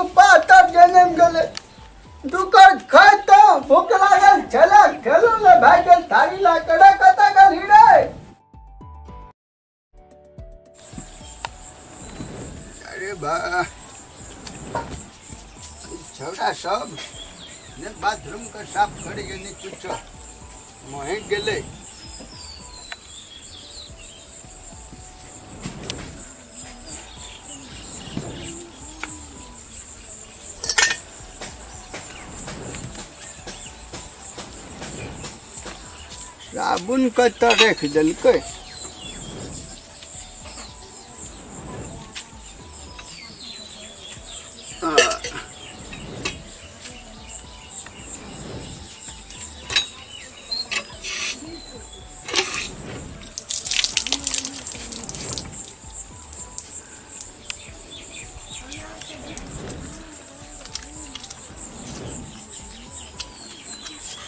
आगू पातर जनमि गेलै। दुकर खाइतो भूख लागल छलै, खेलो ले भए गेल, थारी लए कऽ रे कतऽ गेलही रे? अरे बा, छौड़ा सब ने बाथरूम के साफ करैए ने कुछो, महक गेलै। साबुन कतऽ राखि देलकै?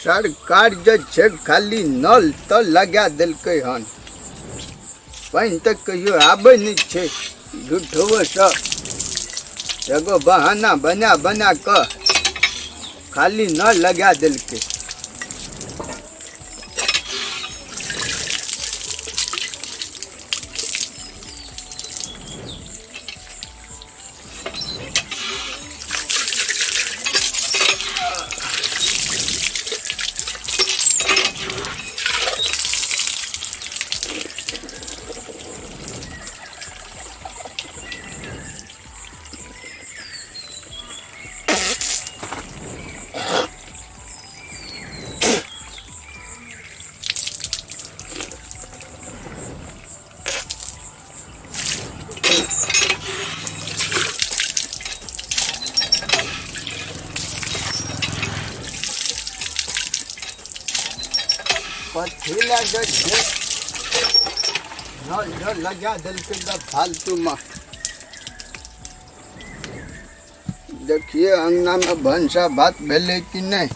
सरकार जे छै खाली नल तऽ लगा देलकै हन, पानि तऽ कहियो आबै नहि छै। झूठो सब एगो बहाना बना बना कऽ खाली नल लगा देलकै। कथी लए जे छै नल जल लगा देलकै तऽ फालतूमे। देखिए अङ्गनामे भनसा भात भेलै कि नहि।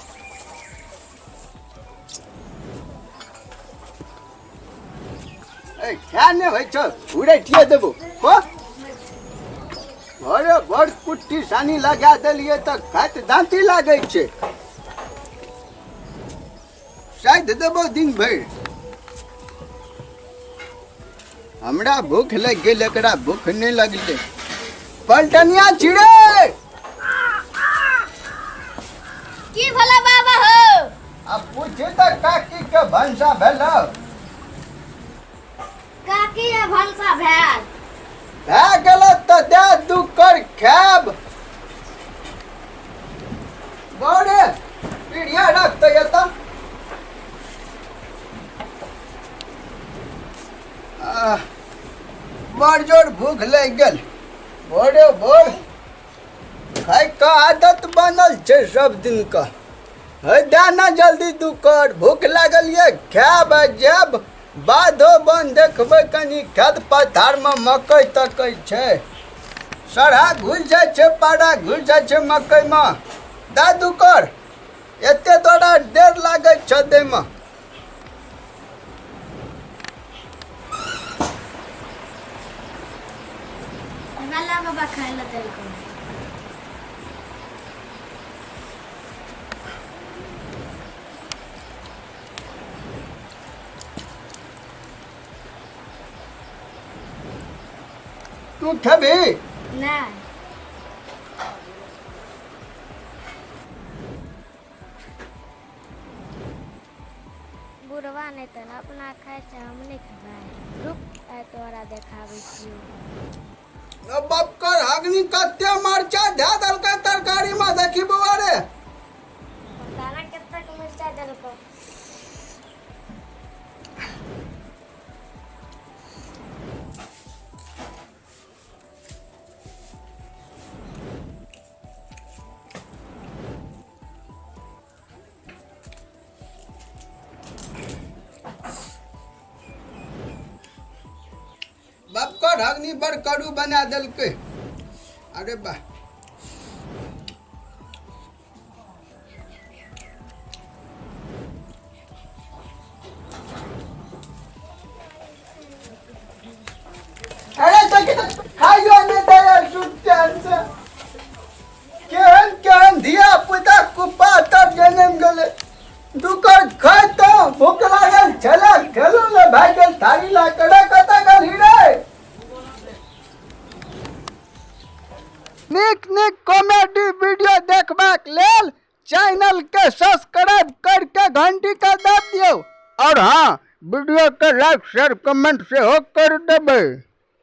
ए क्या नहि होइ छौ, उड़ैठिए देबो हो। अरे बड़ कुट्टी सानी लगा देलियै तऽ खाइत दाँती लागै छै। साधि देबो दिन भरि। हमरा भूख लागि गेल, एकरा भूख नहि लगलै। पलटनिया छिड़े की भला बाबा हो? आ पूछे तऽ काकी के भनसा भेल? काकी आ भनसा भेल। भए गेल तऽ दे दू कर खायब। बड़े पीढ़िया रख तऽ एतऽ। आह, बड़ जोर भूख लागि गेल। भोरे भोर खाइके आदत बनल छै सब दिनके। हे दए ने जल्दी दू कर, भूख लागल ये, खायब आ जायब बाधो बन देखबै कनि। खेत पथारमे मकइ तकै छै, सढ़ा घुसि जाइ छै, पारा घुसि जाइ छै मकइमे। दए दू कर, एते तोरा देर लागै छौ दैमे? हमरा बाबा खाय लए देलको। तू खेबही? नहि। बुढ़वा नहि तऽ अपना खाइ छै, हम नहि खेबै। रुक, आइ तोरा देखाबै छियौ। बाप कर अग्नि कते मरचा धए देलकै तरकारी में, देखी बौआ रे। पता ना कतेक मिर्चा देलको। बाप कर अग्नि बड़ करू बना देलकै। अरे वाह। अरे तो खाइयो नहीं दे सुत्यान से। देखबाक लेल चैनल के सब्सक्राइब करके घंटी के दब दियौ और हाँ, वीडियो के लाइक शेयर कमेंट सेहो कर देबै।